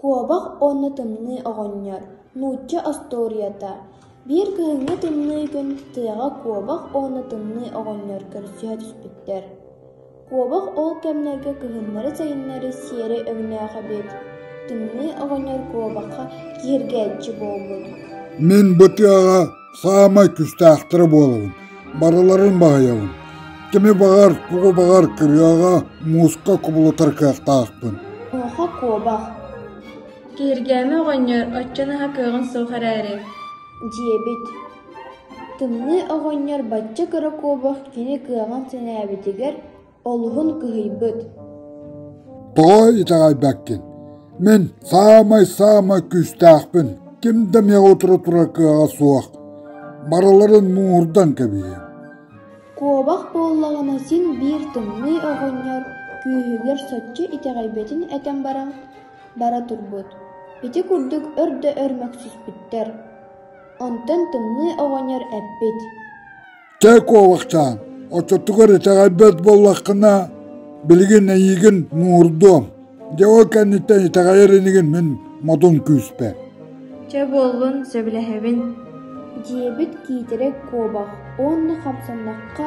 Куобах уонна Тымныы оҕонньор нуучча остуоруйата Биир кыһыҥҥы тымныы күн тыаҕа куобах уонна Тымныы оҕонньор көрсүһэ түспүттэр. Куобах ол кэмнэргэ кыһыннары-сайыннары сиэрэй өҥнөөх эбит, Тымныы оҕонньор куобахха киһиргээччи буолбут. Мин бу тыаҕа саамай күүстээхтэрэ буолабын, барыларын баһыйабын. Кими баҕар, тугу баҕар кырыаҕа, мууска кубулутар кыахтаахпын. Онуоха куобах Киһиргээмэ оҕонньор, оччо наһаа кыаҕын суох эрээри диэбит. Тымныы оҕонньор бачча кыра куобах кини кыаҕын сэнээбитигэр олуһун кыһыйбыт. Тоҕо итэҕэйбэккин? Мин саамай-саамай күүстээхпин, ким да миэхэ утары турар кыаҕа суох. Барыларын муҥурдан кэбиһиэм. Куобах буоллаҕына син биир Тымныы оҕонньор күүһүгэр соччо итэҕэйбэтин этэн баран бара турбут. Ити курдук өр да өр мөксүспүттэр. Онтон Тымныы оҕонньор эппит: Чэй куобахчаан, оччотугар итэҕэйбэт буоллаххына, билигин эйиигин муҥурдуом. Дьэ ол кэнниттэн итэҕэйэр инигин мин модун күүспэр. Чэ буоллун, сөбүлэһэбин Диэбит киитэрэ куобах уонна хамсаннахха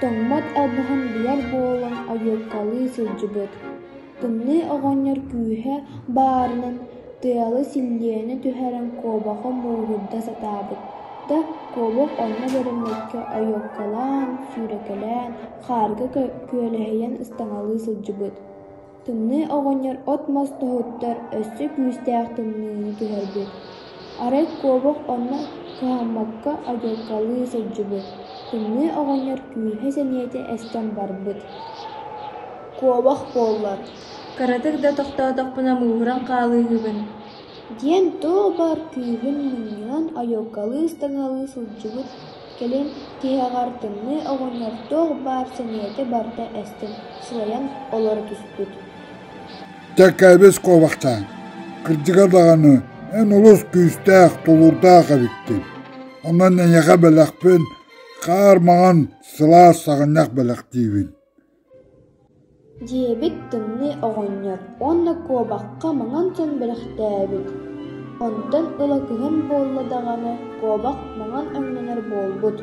тоҥмот албаһын билэр буолан ойуоккалыы сылдьыбыт. Тымныы оҕонньор күүһэ баарынан тыалы силлиэни түһэрэн куобаҕы мууһурда сатаабыт да, куобах онно бэриммэккэ ойуоккалаан, сүүрэкэлээн, хаарга күөлэһийэн ыстаҥалыы сылдьыбыт. Тымныы оҕонньор от-мас тоһуттар өссө күүстээх тымныыны түһэрбит. Арай куобах онно кыһаммакка ойуоккалыы сылдьыбыт. Тымныы оҕонньор күүһэ-сэниэтэ эстэн барбыт. Куобах буоллар Кыратык да тохтоотохпуна мууһуран хаалыыһыбын диэн туох баар күүһүн мунньунан ойуоккалыы-ыстаҥалыы сылдьыбыт, кэлин тиһэҕэр Тымныы оҕонньор туох баар сэниэтэ барыта эстэн сылайан олоро түспүт. Чэ кэбис куобахчаан, кырдьыга даҕаны эн олус күүстээх, тулуурдаах эбиккин. Онон эйиэхэ бэлэхпин хаар маҥан сылаас саҕынньах бэлэхтиибин. Диэбит Тымныы оҕонньор уонна куобахха маҥан сон бэлэхтээбит. Онтон ыла кыһын буолла даҕаны куобах маҥан өҥнөнөр буолбут.